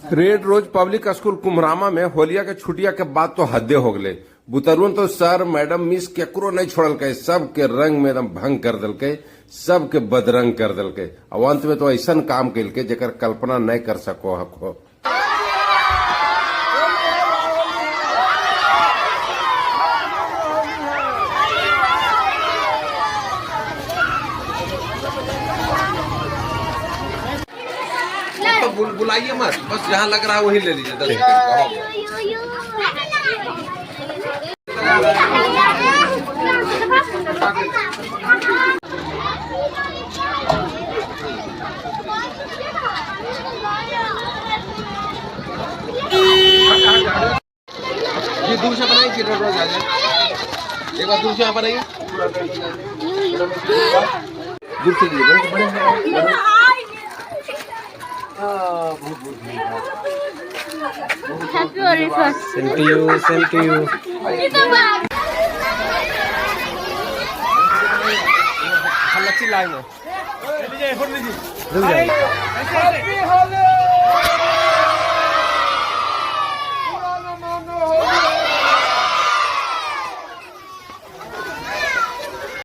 Red rose public school कुम्हरामा में होलिया के छुटिया के बाद तो हद्दे हो गए। बुतरुन तो सर मैडम मिस केकरो नहीं छोड़लकै, सबके रंग में एकदम भंग कर देलकै, सबके बदरंग कर देलकै। और अंत में तो ऐसा काम कलकै जेकर कल्पना नहीं कर सको हको। तो बुलाइए मत, बस जहाँ लग रहा है वही ले लीजिए। 10 सेकंड का हो गया। ये दूर से बनाइए, फिर रोज आ जाए। एक बार दूर से यहाँ बनाइए, दूर से लीजिए, बड़े बड़े। Happy Holi sir. Same to you, same to you. रुक जाइए।